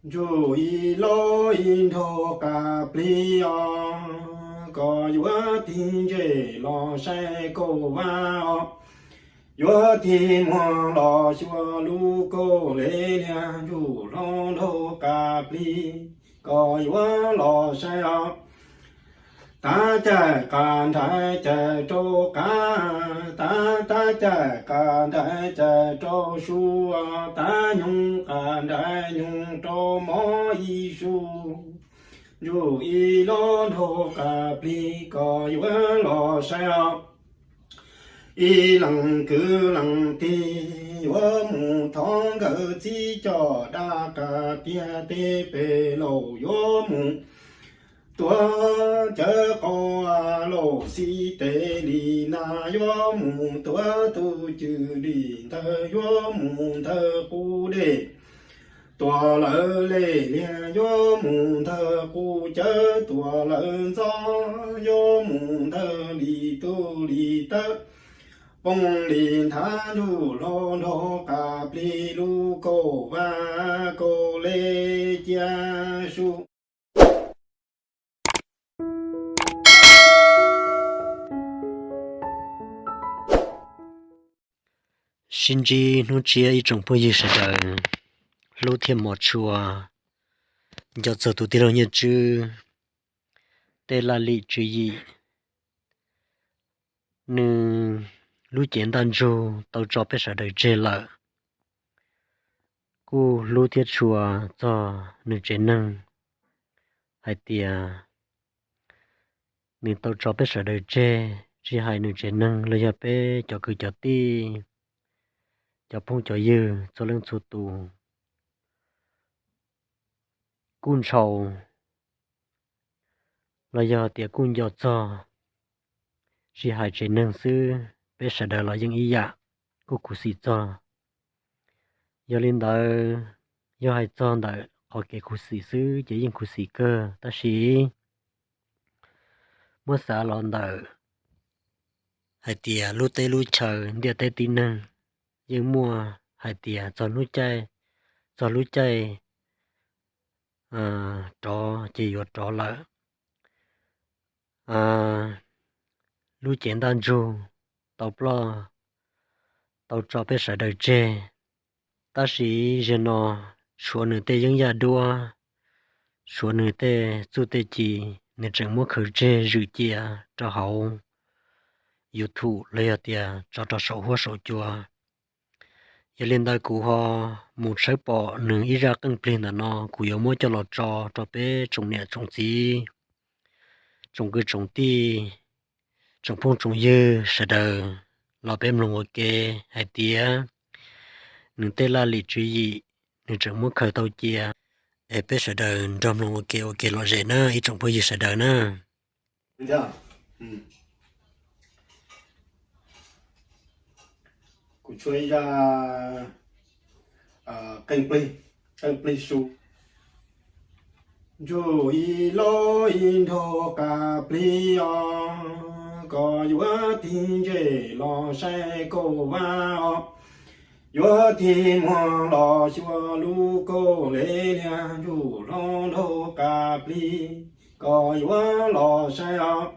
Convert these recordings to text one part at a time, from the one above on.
Ntsuj ib lub ib nrog qab plig os, koj yuav tig ntsej los saib Kaum Vab os. Yuav tig muag los xyuas lub kaus hle liag, ntsuj hlob nrog qab plig, koj yuav los saib os. Tab caij qab nraim caij rau qab, tab tab caij qab nraim caij rau su, tab nyoog qab nraim nyoog rau mov ib su. Ntsuj ib lub nrog qab plig, koj yuav los saib os. Ib leeg kwv leej tij yuav mus thov nkawd txib coj dab qab tiag, tej pem laus yuav mus tuav cawv qos, laus xib tes li nas yuav mus tuav tus cwj li ntawd, yuav mus ntawg qub dej tuam lawv lej liag, yuav mus ntawg qub cawv tuam lawv ntxov, yuav mus ntawg li tub li tawb, poob li nthav ntsuj hlob nrog qab plig, lub Kaum Vab kaus hle cia su. Sib ntsib hnub tshiab ib tsoom phooj ywg sawv daws, hlub thiab hmov tshua, nco txog tus tij laug Nyiaj Tswb tej laj lim tswv yim, nws lub cev ntaj ntsug tau tso peb sawv daws tseg lawm. Kuj hlub thiab tshua txog nws tsev neeg hais tias nws tau tso peb sawv daws tseg, tsis hais nws tsev neeg los yog peb cov kwv cov tij, cov phooj cov ywg txhua leej txhua tus kuj ntshau los yog tias kuj nco txog, tsis hais tsev neeg xwb, peb sawv daws los yeej ib yam, kuj khuv xim txog. Yog li ntawd, yog hais txog ntawm qhov kev khuv xim xwb ces yeej khuv xim kawg, tab sis muab xav los ntawm hais tias lub teb lub chaw ntiaj teb tib neeg yeej muaj hais tias txog hnub caij, txog lub caij rov ces yuav rov lawm. Lub cev ntaj ntsug tau ploj, tau tso peb sawv daws tseg, tab sis zaum no tshuav nws tej yeeb yaj duab, tshuav nws tej txuj tej ci, nws tseem muab khaws tseg zwm cia rau hauv YouTube los yog tias tso rau saum huab saum cua. Yog li ntawd kuv ho mus tshawb pom nws ib zaj qeej plig ntawm no, kuv yuav muab coj los tso rau peb tsoom niam tsoom txiv, tsoom kwv tsoom tij, tsoom phooj tsoom ywg sawv daws los peb mloog ua ke hais tias nws tej laj lim tswv yim nws tseem muab khaws tau cia. Es peb sawv daws nrog mloog ua ke ua ke lom zem na ib tsoom phooj ywg sawv daws na. Kuv tshuab ib zaj qeej plig su. Ntsuj ib lub ib nrog qab plig os, koj yuav tig ntsej los saib Kaum Vab os. Yuav tig muag los xyuas lub kaus hle liag, ntsuj hlob nrog qab plig, koj yuav los saib os.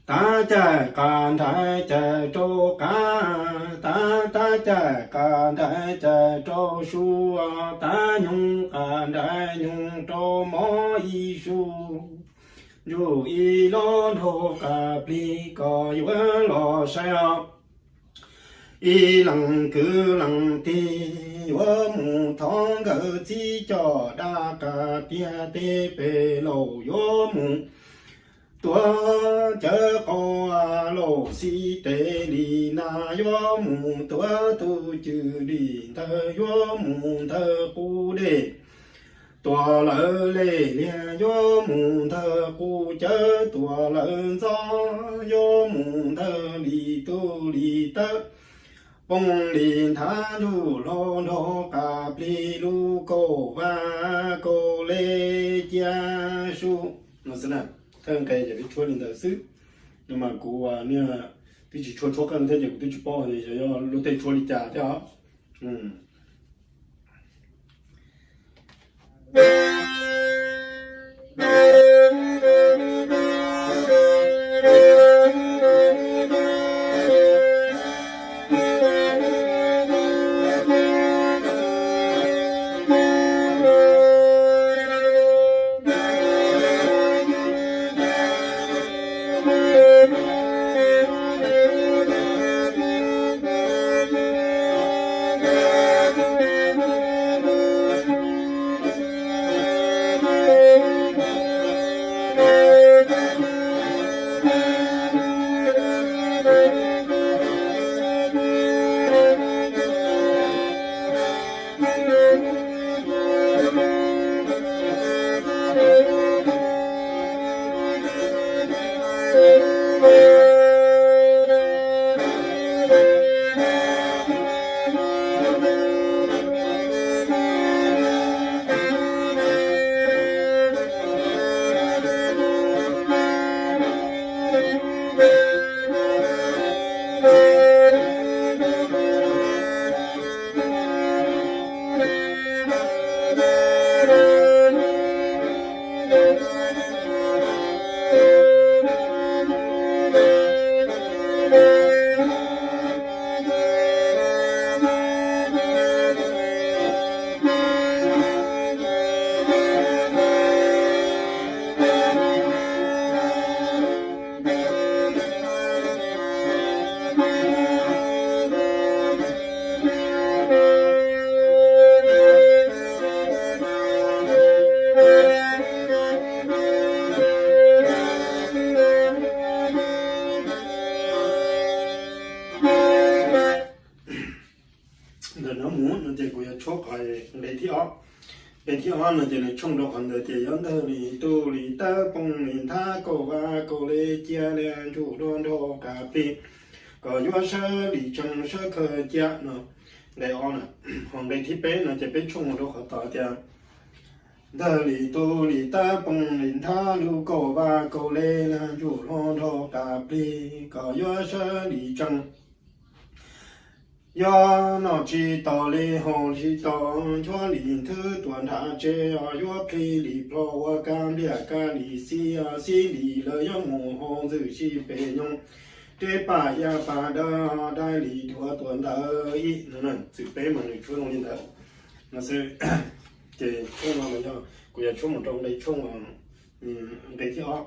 Tab caij qab nraim caij rau qab, tab tab caij qab nraim caij rau su, tab nyoog qab nraim nyoog rau mov ib su. Ntsuj ib lub nrog qab plig, koj yuav los saib os. Ib leeg kwv leej tij yuav mus thov nkawd txib coj dab qab tiag, tej pem laus yuav mus tuav cawv qos, laus xib tes li nas yuav mus tuav tus cwj li ntawd, yuav mus ntawg qub dej tuam lawv lej liag, yuav mus ntawg qub cawv tuam lawv ntxov, yuav mus ntawg li tub li tawb, poob li nthav ntsuj hlob nrog qab plig, lub Kaum Vab kaus hle cia su. No xwb na, thawj nqe ces peb tshuab li ntawd xwb. No mas kuv niag twb tsis tshua tshuab qeej thiab ces kuv twb tsis paub yog lub tej tshuab li cas thiab os. Nqe thib ob, nqe thib ob no ces nws tshooj rau qhov ntawd tias: Yuav ntawg li tu li tawb, poob li nthab, kaum vaj kaum le, cia li ntsuj hlua nrhau qab plig, kom yuav sawv li tsees sawv khaws cia no. Nqe ob na, ho nqe thib peb no ces peb tshooj mus rau qhov tod tias: Ntawg li tu li tawb, poob li nthab, lub kaum vaj kaum le, ntsuj hlua nrhau qab plig, kom yuav sawv li tsees. Yuav noj tsis tau li haus tsis tau, nchuav li nthwv tuaj nram tsev, yuav plhis li plho ua kab npliaj kab li xib, xib li lawv yuav mus haus ntxwj sib pem nyoog, reb paj yaj paj dawb, dai li duav tuaj ntawd ib no. Txwm peb mas nws tshuab zoo li ntawd no xwb. Ces tshooj no yog kuv yuav tshuab mus rau nqe tshooj, nqe thib ob.